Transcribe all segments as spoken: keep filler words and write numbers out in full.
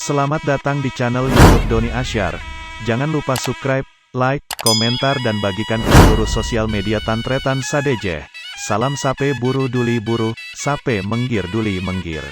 Selamat datang di channel YouTube Doni Asyar. Jangan lupa subscribe, like, komentar, dan bagikan ke seluruh sosial media tan-tarètan sadhâjâ. Salam sapè buru dhuli buru, sapè mèngghir dhuli mèngghir.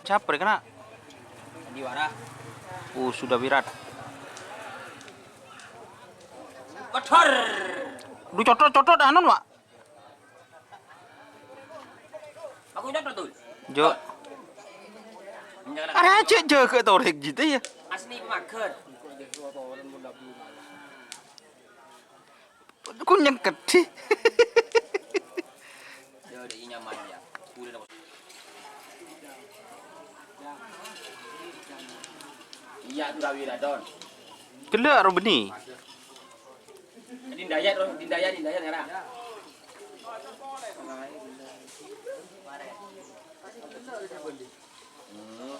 Sapa rè kèna? Sandiwara. Oh, sudah Wirat. Wedhor. Du, cotot, cotot, anu, Pak. Aku nyodot, Dul. Jo. Nyodot. Arè jâ', jâgâ torèk jâ' tè, yâ. Asli pemager. Ku nyengket, sih. Yo, dek, nyaman, ya. Kulit apa? Iya, tuh, Rawi Radon. Ghellâ' ro bânnè. Dindaya, terus Dindaya, Dindaya, ngarang. Hmm.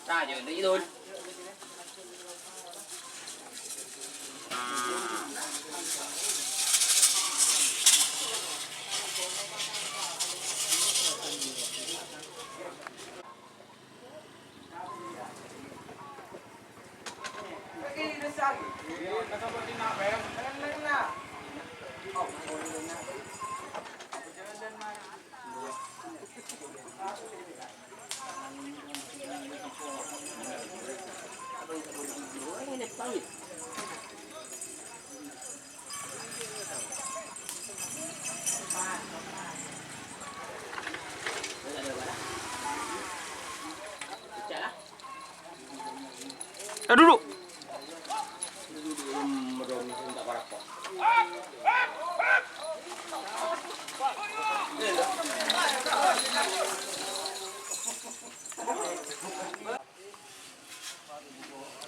Nah, jadi itu. Eh, duduk.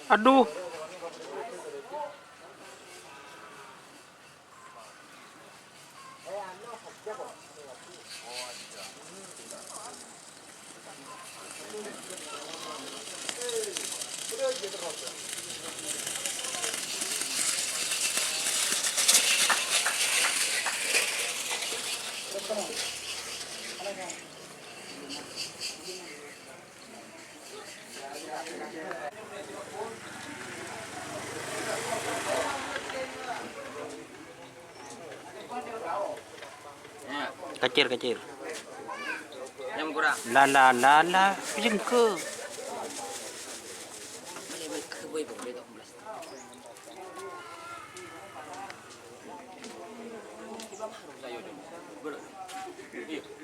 Aduh. Kacir, kacir. La, la, la, la, jengke.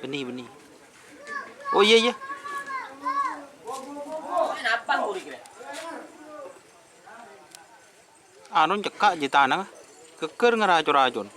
Bânnè, bânnè. Oh, iyâ, iyâ. Anu cekka' jâ tanangnga, ghâggâr ngaraco-racon.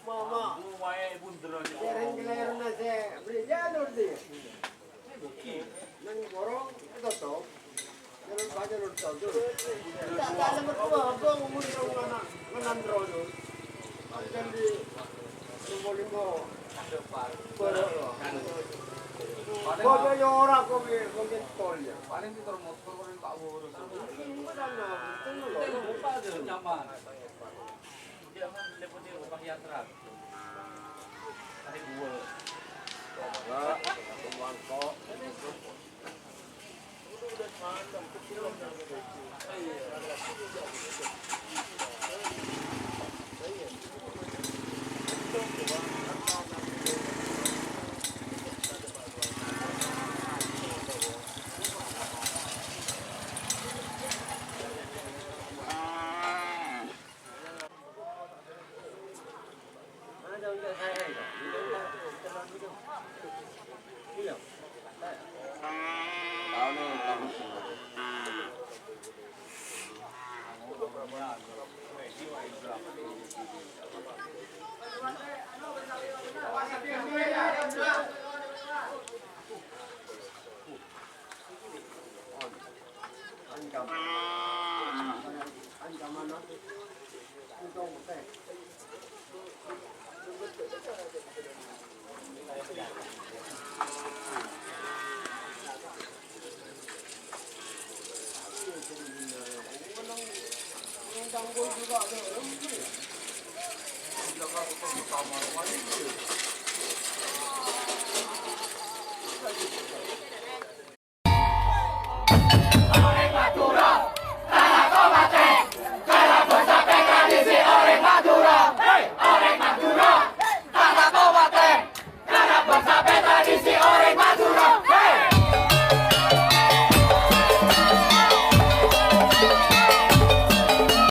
Mama. Sèrèng kalèrana sè bâriyâ, Nur, dhi. Neng korong, ètotop. Jalan banyak, Nur, tau, Nur. Tak, tak, nomor dua, abang umur yang mana? Ngenan terus, Nur. Panjang di nomor lima. Baru, Nur. Kok dia ya orang, kok dia, kok dia tol ya? Paling di termotor, paling tak urus. Nyaman.